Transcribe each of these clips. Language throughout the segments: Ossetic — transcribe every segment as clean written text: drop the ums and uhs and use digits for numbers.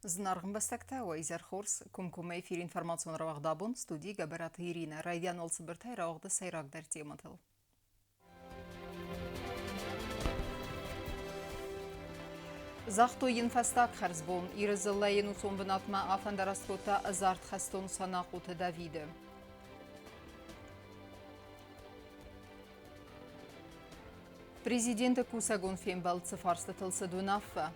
Зынаргъ ӕмбӕстӕгтӕ, уӕ изӕр хорз! Комкоммӕ эфир информацион рауагъд абон студийы Гӕбӕраты Иринӕ. Райдиан уал цыбыртӕй рауагъды сӕйрагдӕр темӕтыл. Загътой йын фӕстаг хӕрзбон. Иры дзыллӕйы ӕнусон бынатмӕ афӕндараст кодта ӕдзард хӕстон Санахъоты Давиды. Президенты кусӕгон фембӕлд цы фарстытыл цыд уынаффӕ?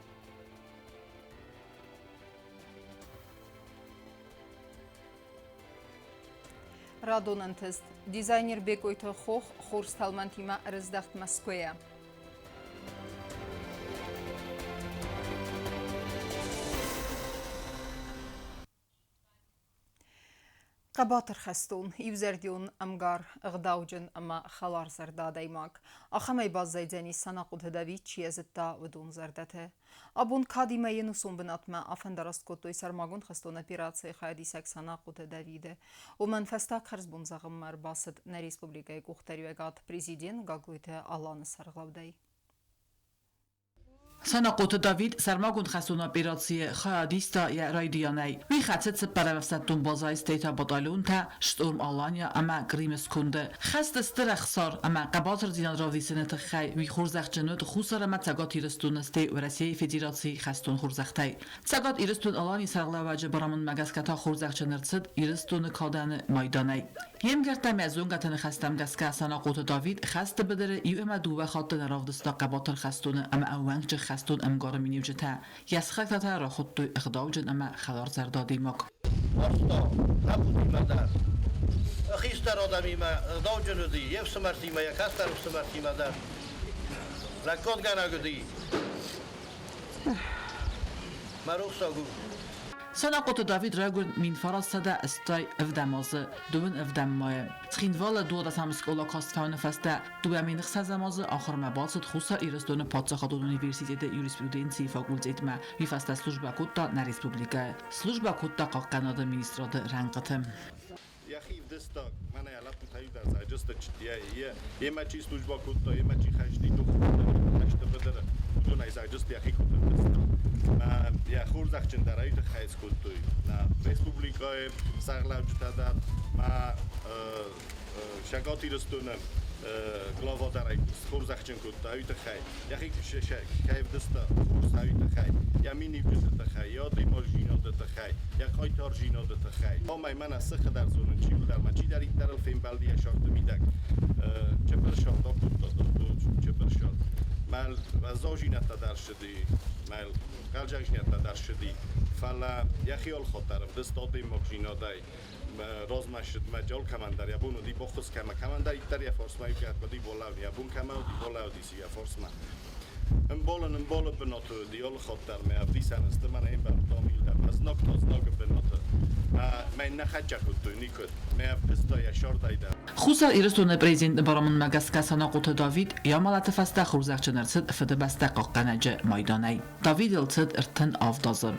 Радон ӕнтыст. Дизайнер Бекъойты Хох хорз тӕлмӕнтимӕ ӕрыздӕхт Мӕскуыйӕ. Хъӕбатыр хӕстон, иузӕрдион ӕмгар, ӕгъдауджын ӕмӕ хӕларзӕрдӕ адӕймаг. Ахӕмӕй баззайдзӕни Санахъоты Давид, чи йӕ зыдта, уыдон зӕрдӕты. Абон кадимӕ йе нусон бынатмӕ афӕндараст кодтой сӕрмагонд хӕстон операцийы хайадисӕг Санахъоты Давиды. Уымӕн фӕстаг хӕрзбон зӕгъынмӕ ӕрбацыд нӕ республикӕйы къухдариуӕгад президент Гаглойты Аланы сӕргълӕудӕй. Санахъоты Давид сӕрмагонд хӕстон операцийы хайад иста йӕ райдианӕй. Уый хӕцыд цыппӕрӕм ӕфсӕддон базӕйы стӕй батальонтӕ «Штурм Алания» ӕмӕ «Крымы» сконды. Хӕсты стыр ӕхсар ӕмӕ хъӕбатырдзинад равдисыны тыххӕй уый хорзӕхджын уыд Хуссар ӕмӕ Цӕгат Ирыстоны стӕй Уӕрӕсейы Федерацийы хӕстон хорзӕхтӕй. Цӕгат Ирыстон-Аланийы сӕргълӕууӕджы барамындмӕ гӕсгӕ та хорзӕхджын ӕрцыд Ирыстоны кадӕны майданӕй. Йе мгӕрттӕ ӕмӕ зонгӕты ныхӕстӕм гӕсгӕ Санахъоты Давид хӕсты быдыры иу ӕмӕ дыууӕ хатты нӕ равдыста хъӕбатыр хӕстоны ӕмӕ ӕууӕнкджын хӕстон ӕмгары миниуджытӕ. Йӕ сыхӕгтӕ та рахуыдтой ӕгъдауджын ӕмӕ хӕларзӕрдӕ адӕймаг. Уарзта лӕппутимӕ дӕр. Хистӕр адӕмимӕ ӕгъдауджын уыди, йе фсымӕртимӕ, йӕ кӕстӕр ӕфсымӕртимӕ дӕр. Лӕггадгӕнӕг уыди. Мӕ рухсаг у. Санахъоты Давид райгуырд 1987 азы дыууын ӕвдӕм майы. Цхинвалы дуадӕсӕм скъола каст фӕуыны фӕстӕ 2006 азы ахуырмӕ бацыд Хуссар Ирыстоны паддзахадон университеты юриспруденцийы факультетмӕ. Уый фӕстӕ службӕ кодта нӕ республикӕйы. Службӕ кодта хъахъхъӕнады министрады рӕнхъыты. Йӕхи ӕвдыста, мӕнӕ йӕ лӕппутӕ иудадзыг йемӕ чи службӕ кодта, йемӕ чи хӕсти дохтырты хӕсты быдыры, уыдонӕй дзагджыст йӕхи куыд ӕвдыста. Йӕ хорзӕхджын дӕр ӕй тыххӕй скодтой нӕ республикӕйы сӕргълӕуджытӕ дӕр, мӕ Цӕгат Ирыстоны глава дӕр ӕй схорзӕхджын кодта уый тыххӕй. Йӕхи кӕй ӕвдыста хорз уый тыххӕй, йӕ миниуджыты тыххӕй, йӕ адӕймагдзинады тыххӕй, йӕ хъайтардзинады тыххӕй. Омӕ мӕнӕ сыхы дӕр зонын чи уыд ӕмӕ чидӕриддӕр ыл фембӕлди йӕ сӕрты мидӕг. Чепыршат акодта Чепыршат. Мӕ уӕззаудзинӕдтӕ дӕр ссыди, мӕ хъӕлдзӕгдзинӕдтӕ дӕр ссыди, фӕлӕ йӕхи ӕлхӕдта ӕвдыст адӕймагдзинадӕй. Размӕ ссыдмӕ джал кӕмӕндӕр йӕ бон уыди баххуыс кӕмӕ, кӕмӕндӕриддӕр йӕ фарсмӕ иу уыди балӕуын, йӕ бон кӕмӕ уыди, балӕудис йӕ фарсмӕ. Ӕмбалын ӕмбалы бынаты уыди алы хатт дӕр мӕ ӕвдисӕн сты, мӕнӕ ӕмбӕлттӕ мил дӕр, мӕ знаг та знагы бынаты. Мӕ нӕ хӕццӕ кодтой никуыд, мӕ ӕвдыста йӕ сӕрдӕй дӕр. Хуссар Ирыстоны президенты барамындмӕ гӕсгӕ Санахъоты Давид йӕ мӕлӕты фӕстӕ хорзӕхджын ӕрцыд Фыдыбӕстӕ хъахъхъӕнӕджы майданӕй. Давидыл цыд 37 азы.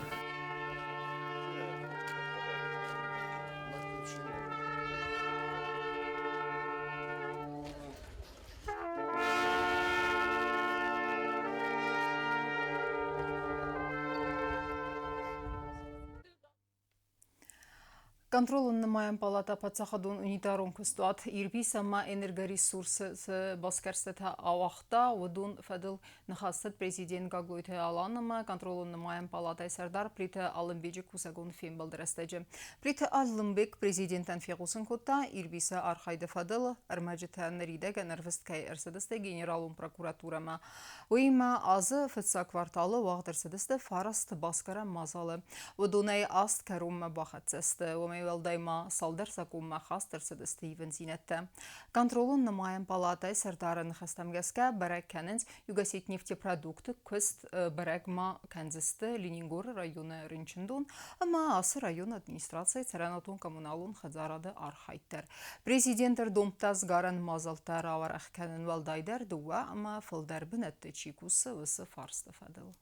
Контролон нымайӕн палата паддзахадон унитарон куыстуат Ирбис ӕмӕ Энергоресурсы цы басгӕрстытӕ ауагъта, уыдон фӕдыл ныхас цыд президент Гаглойты Алан ӕмӕ контролон нымайӕн палатӕйы сӕрдар Плиты Алымбеджы кусӕгон фембӕлды рӕстӕджы. Плиты Алымбег президентӕн фехъусын кодта, Ирбисы архайды фӕдыл ӕрмӕджытӕ ныридӕгӕн ӕрвыст кӕй ӕрцыдысты Генералон прокуратурӕмӕ. Уыимӕ азы фыццаг кварталы уагъд ӕрцыдысты фараст басгарӕн мадзалы. Уыдонӕй аст кӕронмӕ бахӕццӕ сты. Уымӕй уӕлдай ма цалдӕр закъонмӕ хаст ӕрцыдысты ивындзинӕдтӕ. Контролон нымайӕн палатӕйы сӕрдары ныхӕстӕм гӕсгӕ бӕрӕг кӕнынц Югосетнефтепродукты куыст бӕрӕг ма кӕндзысты Ленингоры районы рынчындон ӕмӕ ацы районы администрацийы цӕрӕнуатон-коммуналон хӕдзарады архайд дӕр. Президент ӕрдомдта сгарӕн мадзӕлттӕ рауӕрӕх кӕнын уӕлдайдӕр дыууӕ ӕмӕ фылдӕр бынӕтты чи кусы, уыцы фарсты фӕдыл.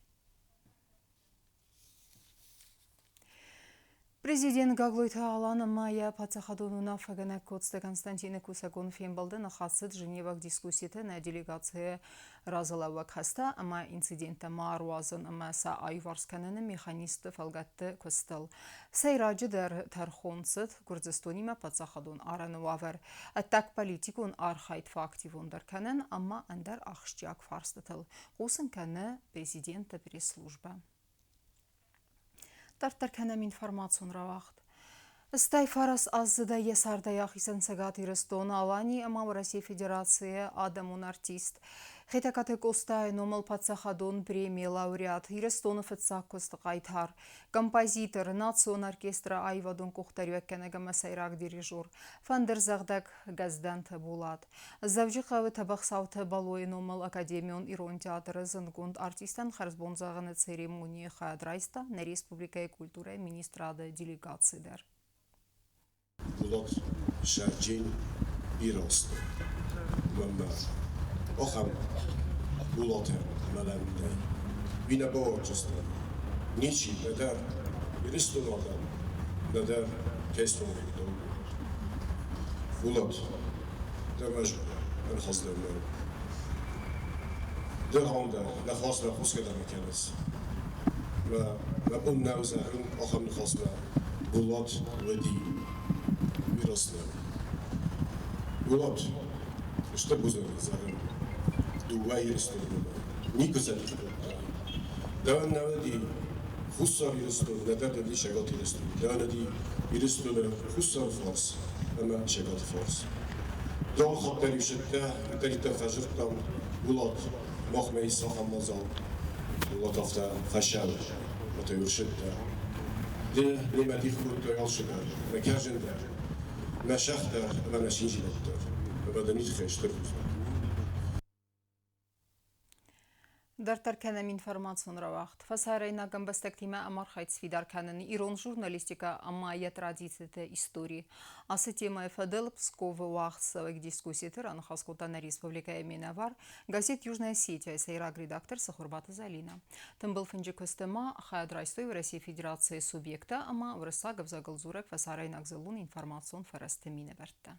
Президент Гаглойты Алан ӕмӕ йӕ паддзахадон уынаффӕгӕнӕг Коцты Константины кусӕгон фембӕлды ныхас цыд Женеваг дискусситы нӕ делегацийы разылӕууӕг хӕстӕ ӕмӕ инциденттӕ ма ӕруадзын ӕмӕ сӕ аиуварс кӕныны механизмты фӕлгӕтты куыстыл. Сӕйраджыдӕр тӕрхон цыд Гуырдзыстонимӕ паддзахадон арӕны уавӕр, ӕддагполитикон архайд фӕактивондӕр кӕнын ӕмӕ ӕндӕр ахсджиаг фарстытыл, хъусын кӕны президенты пресс-службӕ. Дарддӕр кӕнӕм информацион рауагъд. Стӕй фарас аздзыдӕй йӕ цардӕй ахицӕн Цӕгат Ирыстоны, Аланийы ӕмӕ Уӕрӕсейы Федерацийы адӕмон артист. Хетӕгкаты Къостайы номыл паддзахадон премийы лауреат, Ирыстоны фыццаг куысты хъайтар, композитор, национ оркестры аивадон къухдариуӕггӕнӕг ӕмӕ сӕйраг дирижер, фӕндырдзӕгъдӕг Гӕздӕнты Булат. Дзӕуджыхъӕуы Тӕбӕхсауты Балойы номыл академион ирон театры зындгонд артистӕн хӕрзбон зӕгъыны церемонийы хайад райста нӕ республикӕйы культурӕйы министрады делегаци дӕр. Булат сӕрджын ирӕзты. Мӕнмӕ ахӕм Булатӕн мӕлӕн нӕй. Уый нӕ бауарздзыстӕм. Ничи, нӕдӕр Ирыстоны адӕм, нӕдӕр Хестон ӕгъдау. Булат, дӕ мӕ ӕрхӕцдӕр нӕу. Ды гъӕндӕ, нӕ хасмӕ хъусгӕ дӕр нӕ кӕныс. Мӕ мӕ бон нӕу зӕгъын ахӕм ныхасмӕ Булат уыди уый раст нӕу. Булат, стыр бузныг зӕгъын дыууӕ Ирыстоны номӕй. Никуы сӕ дих кодтай. Дӕуӕн нӕ уыди Хуссар Ирыстон, нӕдӕр дын уыди Цӕгат Ирыстон. Дӕуӕн уыди Ирыстоны Хуссары фарс ӕмӕ Цӕгаты фарс. Дыууӕ хатт дӕр-иу сыдтӕ, куыддӕриддӕр фӕдзырдтам, Булат, махмӕ ис ахӕм мадзал. Булат афтӕ фӕсӕлы, ӕмӕ та-иу ӕрсыдтӕ. Ды немӕ дих кодтай алцыдӕр, нӕ кӕрдзын дӕр, нӕ сӕгъ дӕр ӕмӕ нӕ циндзинад дӕр. Ӕмӕ дын уый тыххӕй стыр бузныг. Дарддӕр кӕнӕм информацион рауагъд. Фӕсарӕйнаг ӕмбӕстӕгтимӕ ӕмархайд сфидар кӕнын ирон журналистикӕ ӕмӕ йӕ традициты истори. Ацы темӕйы фӕдыл Псковы уагъдцӕуӕг дискусситы раныхас кодта нӕ республикӕйы минӕвар, газет «Южная Осетия» сӕйраг редактор Цыхуырбаты Зӕлинӕ. Тымбыл фынджы куысты ма хайад райстой Уӕрӕсейы Федерацийы субъекттӕ ӕмӕ уырыссаг ӕвзагыл дзурӕг фӕсарӕйнаг дзыллон информацион фӕрӕзты минӕвӕрттӕ.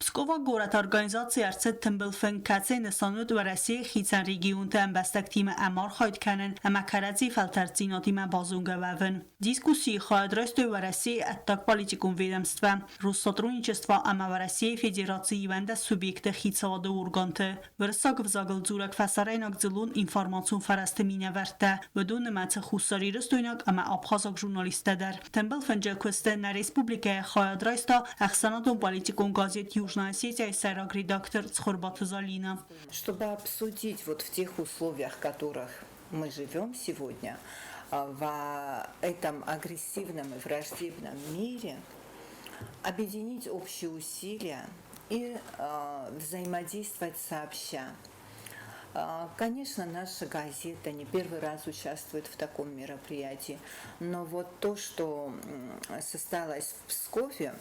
Псковаг горӕты организаци ӕрцыд тымбыл фынг, кӕцыйы нысан уыд Уӕрӕсейы хицӕн регионты ӕмбӕстӕгтимӕ ӕмархайд кӕнын ӕмӕ кӕрӕдзи фӕлтӕрддзинадимӕ базонгӕ уӕвын. Дискуссийы хайад райстой Уӕрӕсейы ӕддагполитикон ведомствӕ, Россотрудничество ӕмӕ Уӕрӕсейы Федерацийы иуӕндӕс субъекты хицауады органты, уырыссаг ӕвзагыл дзурӕг фӕсарӕйнаг дзыллон информацион фӕрӕзты минӕвӕрттӕ, уыдон нымӕцы хуссарирыстойнаг ӕмӕ абхазаг журналисттӕ дӕр. Тымбыл фынджы куысты нӕ республикӕйы хайад райста ӕхсӕнадон-политикон газет «Южная Осетия»-йы сӕйраг редактор Цхуырбаты Залинӕ. Чтобы обсудить вот в тех условиях, в которых мы живем сегодня, в этом агрессивном и враждебном мире, объединить общие усилия и взаимодействовать сообща. Конечно, наша газета не первый раз участвует в таком мероприятии, но вот то, что состоялось в Пскове,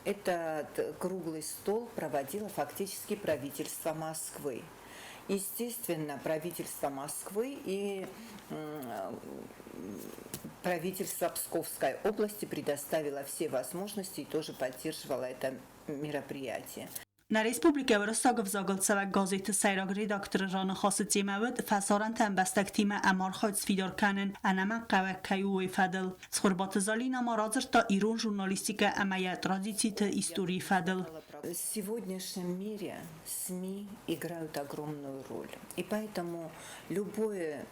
этот круглый стол проводило фактически правительство Москвы. Естественно, правительство Москвы и правительство Псковской области предоставило все возможности и тоже поддерживало это мероприятие. Нӕ республикӕ уырыссаг ӕвзагыл цӕуӕг газеты сӕйраг редакторы раныхасы темӕ уыд фӕсарӕнты ӕмбӕстӕгтимӕ ӕмархайд сфидар кӕнын ӕнӕмӕнгхъӕуӕг кӕй у, уый фӕдыл. Цхуырбаты Залинӕ ма радзырдта ирон журналистикӕ ӕмӕ йӕ традициты историйы фӕдыл. В сегодняшнем мире СМИ играют огромную роль. И поэтому любое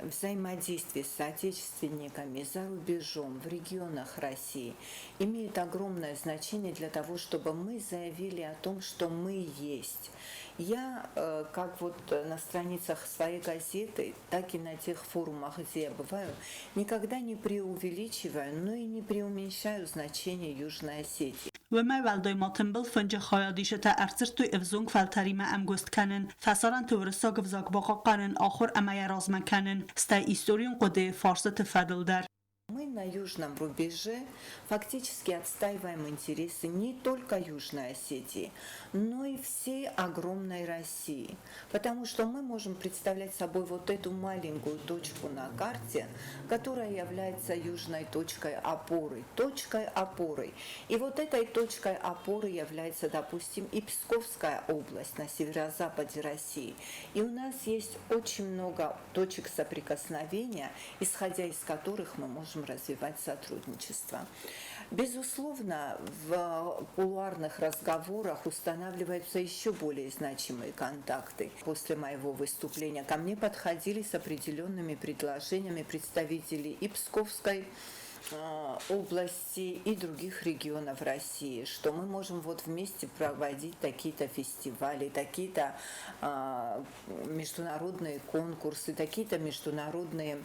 взаимодействие с соотечественниками за рубежом, в регионах России имеет огромное значение для того, чтобы мы заявили о том, что мы есть. Я, как вот на страницах своей газеты, так и на тех форумах, где я бываю, никогда не преувеличиваю, но и не преуменьшаю значение Южной Осетии. Уымӕй уӕлдай ма тымбыл фынджы хайадисджытӕ ӕрдзырдтой ӕвзонг фӕлтӕримӕ ӕмгуыст кӕнын, фӕсарӕнты уырыссаг ӕвзаг бахъахъхъӕнын, ахуыр ӕмӕ йӕ размӕ кӕнын, стӕй историон хъуыдыйы фарстыты фӕдыл дӕр. Мы на южном рубеже фактически отстаиваем интересы не только Южной Осетии, но и всей огромной России. Потому что мы можем представлять собой вот эту маленькую точку на карте, которая является южной точкой опоры, точкой опоры. И вот этой точкой опоры является, допустим, и Псковская область на северо-западе России. И у нас есть очень много точек соприкосновения, исходя из которых мы можем развивать сотрудничество. Безусловно, в кулуарных разговорах устанавливаются еще более значимые контакты. После моего выступления ко мне подходили с определенными предложениями представители и Псковской области, и других регионов России, что мы можем вот вместе проводить такие-то фестивали, такие-то международные конкурсы, такие-то международные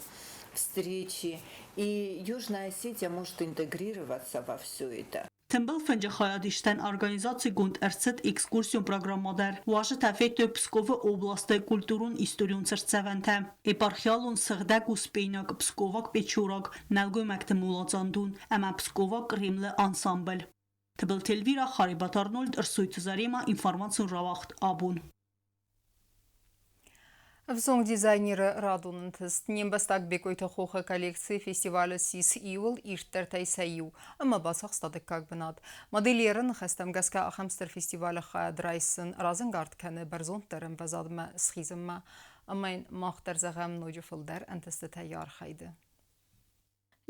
встречи. И Южная Осетия может интегрироваться во все это. Тымбыл фынджы хайадистӕн организацигонд ӕрцыд экскурсион программӕ дӕр. Уазджытӕ федтой Псковы областы культурон-историон цыртдзӕвӕнтӕ, епархиалон сыгъдӕг Успейнаг Псковаг Печораг нӕлгоймӕгты моладзандон ӕмӕ Псковаг Кремлы ансамбль. Тыбылты Эльвира, Харибат Арнольд, Ӕрсойты Заремӕ, информацион рауагъд «Абон». Ӕвзонг дизайнеры радон ӕнтыст не мбӕстаг Бекъойты Хохы коллекцийы фестивалы ссис иуыл ирддӕртӕй сӕ иу ӕмӕ бацахста дыккаг бынат. Модельеры ныхӕстӕм гӕсгӕ ахӕм стыр фестивалы хайад райсын разӕнгард кӕны бӕрзонддӕр ӕмвӕзадмӕ схизынмӕ ӕмӕ йын мах дӕр зӕгъӕм ноджы фылдӕр ӕнтыстытӕ йӕ архайды.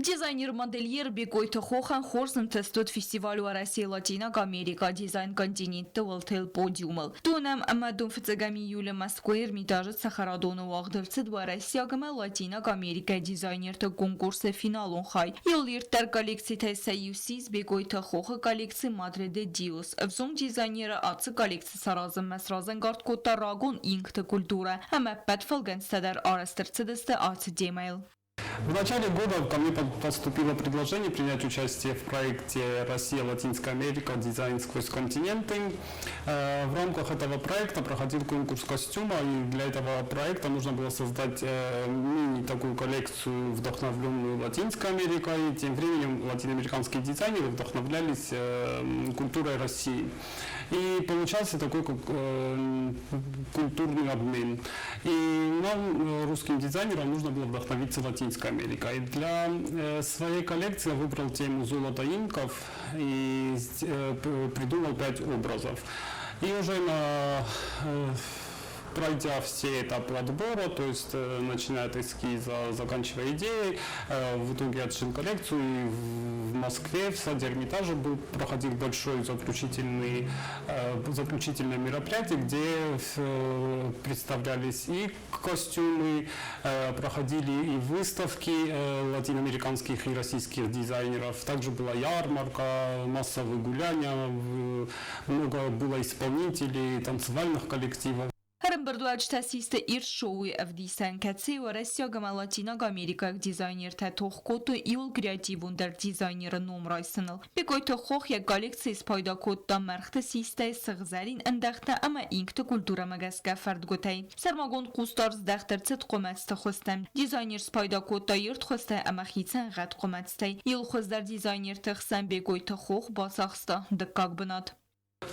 Дизайнер-модельер Бекъойты Хохӕн хорз ӕнтыст уыд фестиваль Уӕрӕсейы Латинаг Америкӕ дизайн-континентты уӕлтӕл подиумыл. Донӕм ӕмӕ дон фыццӕгӕм июлы Мӕскуыйы Эрмитажы цӕхӕрадоны уагъд ӕрцыд уӕрӕсейаг ӕмӕ Латинаг Америкӕйы дизайнерты конкурсы финалон хай. Йыл ирддӕр коллекцитӕй сӕ иу ссис Бекъойты Хохы коллекци «Madre de Dios». Ӕвзонг дизайнеры ацы коллекци саразынмӕ сразӕнгард кодта рагон инкты культурӕ ӕмӕ ӕппӕт фӕлгӕнцтӕ дӕр арӕзт ӕрцыдысты ацы темӕйыл. В начале года ко мне поступило предложение принять участие в проекте «Россия, Латинская Америка. Дизайн сквозь континенты». В рамках этого проекта проходил конкурс костюма, и для этого проекта нужно было создать мини такую коллекцию, вдохновленную Латинской Америкой. Тем временем латиноамериканские дизайнеры вдохновлялись культурой России. И получался такой как культурный обмен. И нам, русским дизайнерам, нужно было вдохновиться Латинской Америкой. Для своей коллекции я выбрал тему золота инков и придумал 5 образов. И уже пройдя все этапы отбора, то есть начиная от эскиза, заканчивая идеей, в итоге отшил коллекцию, и в Москве, в саде Эрмитажа проходил большое заключительное мероприятие, где представлялись и костюмы, проходили и выставки латиноамериканских и российских дизайнеров, также была ярмарка, массовые гуляния, много было исполнителей, танцевальных коллективов. Ӕрӕмбырдуӕвджытӕ систы ирд шоуйы ӕвдисӕн, кӕцыйы уӕрӕсейаг ӕмӕ латинаг америкаг дизайнертӕ тох кодтой иууыл креативондӕр дизайнеры ном райсыныл. Бекъойты Хох йӕ коллекцийы спайда кодта мӕргъты систӕй, сыгъзӕрин ӕндӕхтӕ ӕмӕ инкты культурӕмӕ гӕсгӕ фӕрдгуытӕй. Сӕрмагонд хъусдард здӕхт ӕрцыд хъуымӕцты хуызтӕм. Дизайнер спайда кодта ирд хуызтӕй ӕмӕ хицӕн гъӕд хъуымӕцтӕй. Иууыл хуыздӕр дизайнерты хсӕн Бекъойты Хох бацахста дыккаг бынат.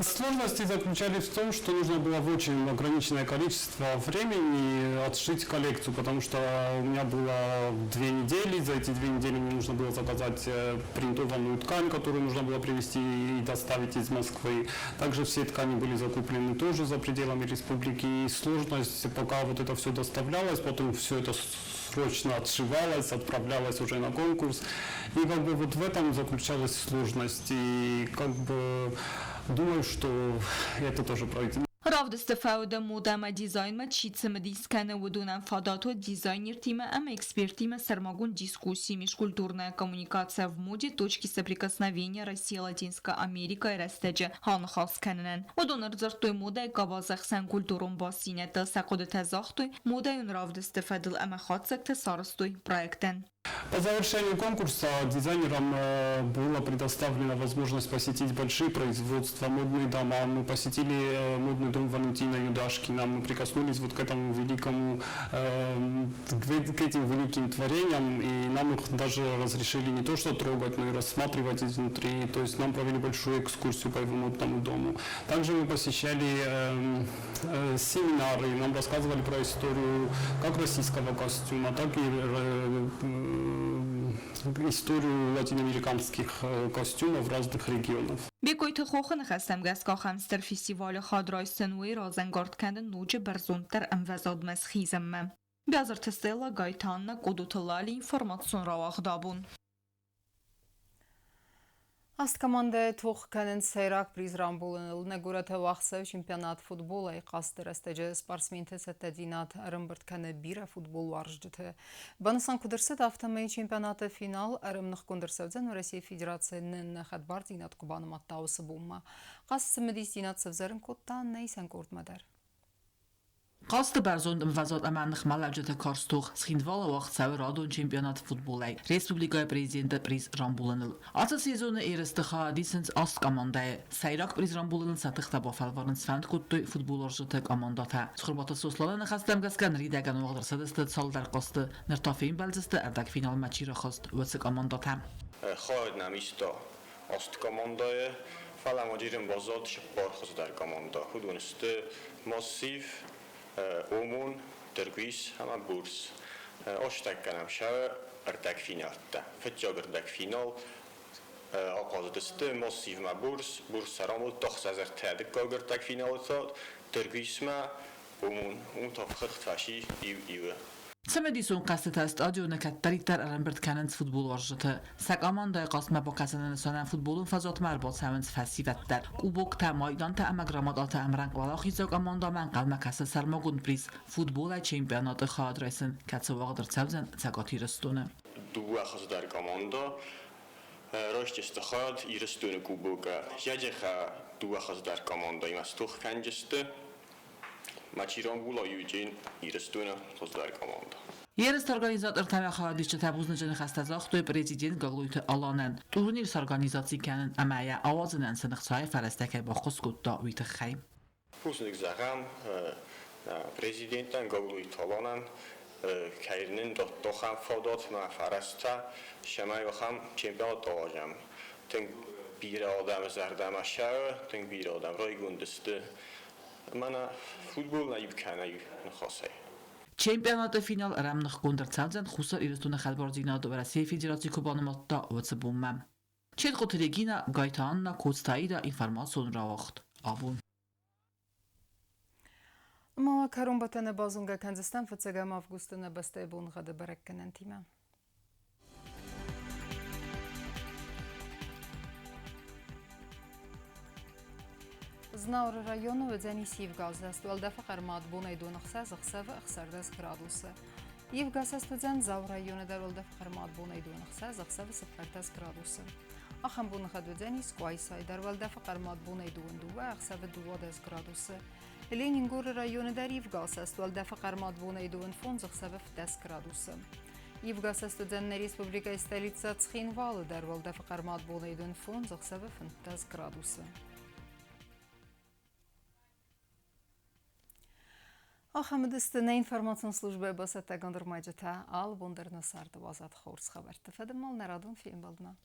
Сложности заключались в том, что нужно было в очень ограниченное количество времени отшить коллекцию, потому что у меня было 2 недели, за эти 2 недели мне нужно было заказать принтованную ткань, которую нужно было привезти и доставить из Москвы. Также все ткани были закуплены тоже за пределами республики. И сложность, пока вот это все доставлялось, потом все это срочно отшивалось, отправлялось уже на конкурс. И как бы вот в этом заключалась сложность. И как бы думаю, что это тоже пройдет. Равдысты фӕуды модӕ ӕмӕ дизайнмӕ чи цымыдис кӕны, уыдонӕн фадат уыд дизайнертимӕ ӕмӕ экспертимӕ сӕрмагонд дискусси «Межкультурная коммуникация в моде. Точки соприкосновения Россия-Латинская Америка-йы рӕстӕджы аныхас кӕнынӕн. Уыдон ӕрдзырдтой модӕйы къабазы ӕхсӕн культурон бастдзинӕдтыл, сӕ хъуыдытӕ загътой модӕйон равдысты фӕдыл ӕмӕ хатдзӕгтӕ сарӕзтой проектӕн. По завершению конкурса дизайнерам была предоставлена возможность посетить большие производства, модные дома. Мы посетили модный дом Валентина Юдашкина, мы прикоснулись вот к этому великому, к этим великим творениям, и нам их даже разрешили не то что трогать, но и рассматривать изнутри. То есть нам провели большую экскурсию по его модному дому. Также мы посещали семинары, нам рассказывали про историю как российского костюма, так и историю латиноамериканских костюмов разных регионов. Бекойты хохы ныхӕстӕм гӕсгӕ ахӕм стыр фестивалы хайад райсын уый разӕнгард кӕны ноджы бӕрзонддӕр ӕмвӕзадмӕ схизынмӕ. Биазырты Стелла, Гайты Анна, Къодоты Лали, информацион рауагъд абон. Аст командӕйы тох кӕнынц сӕйраг приз рамбулыныл. Нӕ горӕты уагъд чемпионат футболӕй хъазты рӕстӕджы спортсменты цӕттӕдзинад ӕрӕмбырд кӕны бирӕ футболуарзджыты. Банысан куыд ӕрцыд, афтӕмӕй чемпионаты финал ӕрӕмныхгонд ӕрцӕудзӕн Уӕрӕсейы Федерацийы нӕ хӕдбардзинад куы банымадта, уыцы бонмӕ. Хъазт цымыдисдзинад сӕвзӕрын кодта нӕ исӕн къордмӕ дӕр. Хъазты бӕрзонд ӕмвӕзад ӕмӕ ныхмӕлӕуджыты карз тох Цхинвалы уагъд цӕуы радон чемпионат футболӕй республикӕйы президенты приз рамбулыныл. Ацы сезоны ерысты хайад исынц аст командӕйы. Сӕйраг приз рамбулыныл сӕ тыхтӕ бафӕлварын сфӕнд кодтой футболуарзджыты командӕтӕ. Цхуырбаты Сосланы ныхӕстӕм гӕсгӕ ныридӕгӕн уагъд ӕрцыдысты цалдӕр хъазты. Ныр та фембӕлдзысты ӕрдӕгфиналмӕ чи рахызт, уыцы командӕтӕ. Хайад нӕм иста аст командӕйы, фӕлӕ ма джирын баззад цыппар хуыздӕр командӕ. Уыдон сты Массив, Омон, Дыргуис ӕмӕ Бурс. Астӕккӕнӕм сӕ ӕрдӕгфинӕлттӕ. Фыццаг ӕрдӕгфинал ахъазыдысты Массивмӕ Бурс, Бурс сӕ рамбылдта 6-3, дыккаг ӕрдӕгфиналы та Дыргуисмӕ Омон, уым та хыгъд фӕци иу-иуы. Цымыдисон хъӕзтытӕ стадионы кӕддӕриддӕр ӕрӕмбырд кӕнынц футболуарзджыты. Сӕ командӕйы хъазтмӕ бакӕсыны нысанӕн футболон фӕзуатмӕ ӕрбацӕуынц фӕсивӕд дӕр. Къубоктӕ, майдантӕ ӕмӕ грамотатӕ ӕмрӕнхъ уӕлахиздзау командӕмӕ ӕнхъӕлмӕ кӕсы сӕрмагонд приз футболӕй чемпионаты хайад райсын, кӕцы уагъд ӕрцӕудзӕн Цӕгат Ирыстоны. Дыууӕ хуыздӕр командӕ райсдзысты хайад Ирыстоны Кубокы. Зӕджыхъӕ дыууӕ хуыздӕр командӕимӕ стох кӕнджысты. Мачи рамбула Юджин Ирыстоны хуыздӕр командӕ. Ерысты организатортӕ ӕмӕ хайадисджытӕ бузныджы ныхӕстӕ загътой президент Гаглойты Аланӕн, турнир сорганизаци кӕнын ӕмӕ йӕ ауадзынӕн цы ныхцайы фӕрӕзтӕ кӕй баххуыс кодта, уый тыххӕй. Бузныг зӕгъӕм президентӕн Гаглойты Аланӕн, кӕй нын дӕтты ахӕм фадат ӕмӕ фӕрӕзтӕ, цӕмӕй ахӕм чемпионат аразӕм. Тынг бирӕ адӕмы зӕрдӕмӕ цӕуы, тынг бирӕ адӕм райгонд сты. Мӕнӕ футбол нӕ иу кӕнӕ иу ныхасӕй. Чемпионаты финал ӕрӕмныхгонд ӕрцӕудзӕн Хуссар Ирыстоны хӕдбардзинады Уӕрӕсейы Федераци куы банымадта, уыцы бонмӕ. Четкъуты Регина, Гайты Анна, Коцты Аида, информацион рауагъд. Абон. Ма кӕронбӕттӕны базонгӕ кӕндзыстӕм фыццӕгӕм августы нӕ бӕстӕйы боныгъӕды бӕрӕггӕнӕнтимӕ. Знауыры районы уыдзӕнис ивгӕ уӕлдӕфы хъӕрмад бонӕй доны 6 ӕхсӕвы 16 градусы. Ивгӕсӕст уыдзӕн Дзауы районы дӕр уӕлдӕфы хъӕрмад бонӕй доны 6 ӕхсӕвы 14 градусы. Ахӕм боныгъӕд уыдзӕнис Къуайсайы дӕр уӕлдӕфы хъӕрмад бонӕй 22 ӕхсӕвы 12 градусы. Ленингоры районы дӕр ивгӕсӕст уӕлдӕфы хъӕрмад бонӕй 25 ӕхсӕвы 10 градусы. Ивгӕсӕст уыдзӕн нӕ республикӕйы столицӕ Цхинвалы дӕр уӕлдӕфы хъӕрмад бонӕй 25 ӕхсӕвы 15 градусы. Ахӕм уыдысты нӕ информацион службӕйы бацӕттӕгонд ӕрмӕджытӕ. Алы бон дӕр нӕ царды уадзӕд хорз хабӕртты фӕдыл нӕ радон фембӕлдмӕ.